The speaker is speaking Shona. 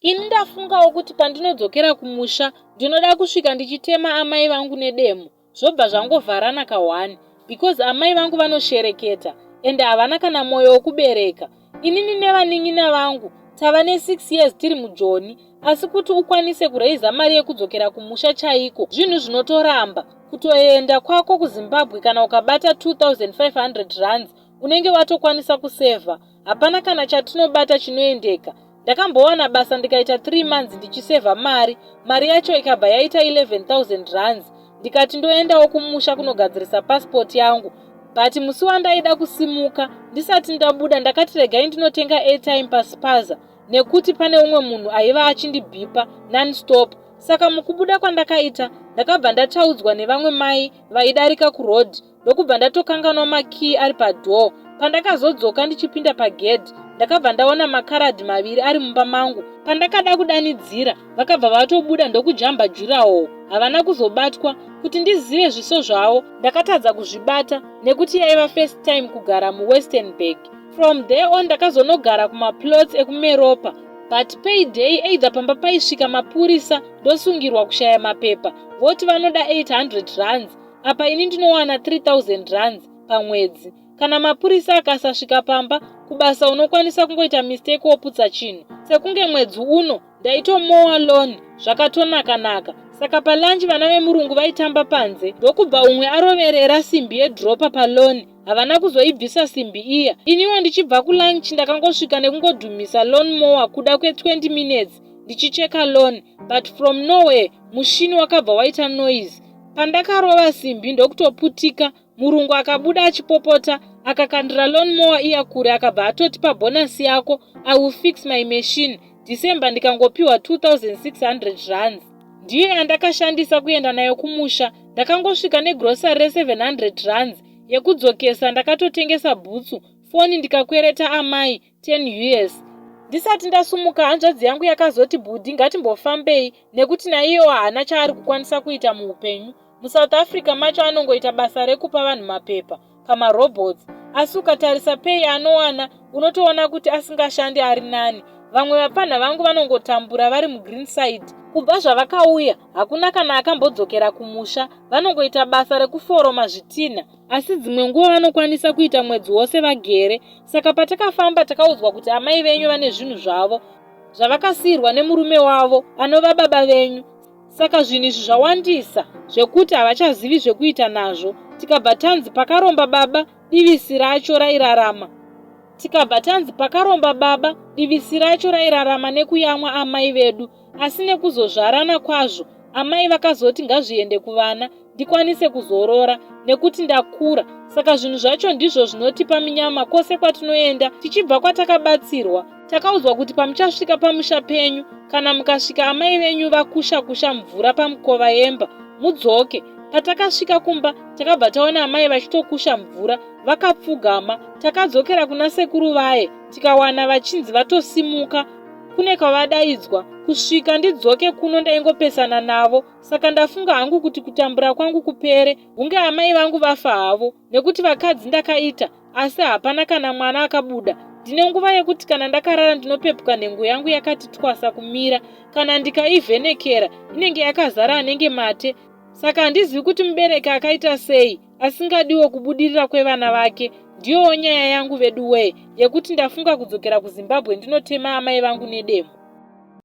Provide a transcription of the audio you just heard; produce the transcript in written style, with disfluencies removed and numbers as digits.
Ini ndafungawo kuti pandinodzokera kumusha ndinoda kusvika ndichitema amai vangu nedemo zvobva zvangovharana kahwani because amai vangu vanoshereketa ende havana kana mwoyo wokubereka. Inini nevanin'ina vangu tava ne6 years tiri mujoni asi kuti ukwanise kuraiza mari yekudzokera kumusha chaiko zvinhu zvinotoramba. Kutoenda kwako kuZimbabwe kana ukabata 2500 rands unenge watokwanisa kusevha. Hapana kana chatinobata chinoendeka. Ndakambowana basa ndikaita 3 months ndichisevha mari, mari yacho ikabva yaita 11000 rands ndikati ndoendawo kumusha kunogadzirisa passport yangu but musi wandaida kusimuka ndisati ndabuda ndakati regai ndinotenga airtime paspaza nekuti pane umwe munhu aiva achindibhipa nonstop saka mukubuda kwandakaita ndakabva ndataudzwa nevamwe mai vaidarika kuroad ndokubva ndatokanganwa makey ari padoor. Pandakazodzoka ndichipinda pagedhi ndakabva ndaona makaradhi maviri ari mumba mangu. Pandakada kudanidzira vakabva vatobuda ndokujamba jurawo. Havana kuzobatwa. Kuti ndizive zviso zvavo ndakatadza kuzvibata nekuti yaiva first time kugara muWestenburg. From there on ndakazonogara kumaplots ekuMeropa but payday either pamba paisvika mapurisa ndosungirwa kushaya mapepa voti vanoda 800 rands apa ini ndinowana 3000 rands pamwedzi. Kana mapurisa akasasvika pamba kubasa unokwanisa kungoita mistake woputsa chinhu sekunge mwedzi uno ndaitomowa loan zvakatonaka-naka. Saka palunch vana vemurungu vaitamba panze ndokubva umwe aroverera simbi yedropa paloan havana kuzoibvisa simbi iya. Iniwo ndichibva kulunch ndakangosvika nekungodhumisa lawn mower kuda kwe20 minutes ndichicheka loan but from nowhere mushini wakabva waita noise. Pandakarova simbi ndokutoputika murungu akabuda achipopota akakandira lawn mower iya kure akabva atoti pabhonasi yako I will fix my machine December ndikangopiwa 2600 rands. Ndiyo yandakashandisa kuenda nayo kumusha. Ndakangosvika negrocery re700 rands yekudzokesa ndakatotengesa bhutsu, foni ndikakwereta amai 10 us. Ndisati ndasumuka hanzvadzi yangu yakazoti bhudhi ngatimbofambei nekuti naiyewo haana chaari kukwanisa kuita muupenyu. MuSouth Africa macho anongoita basa rekupa vanhu mapepa pamarobots asi ukatarisa pay yaanowana unotoona kuti asingashandi ari nani. Vamwe vapfanha vangu vanongotambura vari muGreenside. Kubva zvavakauya hakuna kana akambodzokera kumusha vanongoita basa rekuforoma zvitinha asi dzimwe nguva vanokwanisa kuita mwedzi wose vagere. Saka patakafamba takaudzwa kuti amai venyu vane zvinhu zvavo zvavakasiirwa nemurume wavo anova baba venyu. Saka zvinhu izvi zvawandisa zvekuti havachazivi zvekuita nazvo. Tikabva tanzi pakaromba baba divisi racho rairarama. Tikabva tanzi pakaromba baba divisi racho rairarama nekuyamwa amai vedu asi nekuzozvarana kwazvo amai vakazoti ngazviende kuvana ndikwanise kuzorora nekuti ndakura saka zvinhu zvacho ndizvo zvinotipa minyama kwose kwatinoenda tichibva kwatakabatsirwa. Takaudzwa kuti pamuchasvika pamusha penyu kana mukasvika amai venyu vakusha kusha mvura pamukova yemba mudzoke. Patakasvika kumba takabva taona amai vachitokusha mvura vakapfugama. Takadzokera kuna sekuru vaye tikawana vachinzi vatosimuka kune kwavadaidzwa. Kusvika ndidzoke kuno ndaingopesana navo saka ndafunga hangu kuti kutambura kwangu kupere hunge amai vangu vafa havo nekuti vakadzi ndakaita asi hapana kana mwana akabuda. Ndine nguva yekuti kana ndakarara ndinopepuka nhengo yangu yakati twasa kumira kana ndikaivhenekera inenge yakazara anenge mate saka handizivi kuti mubereki akaita sei asingadiwo kubudirira kwevana vake. Ndiyowo nyaya yangu veduwee yekuti ndafunga kudzokera kuZimbabwe ndinotema amai vangu nedemo.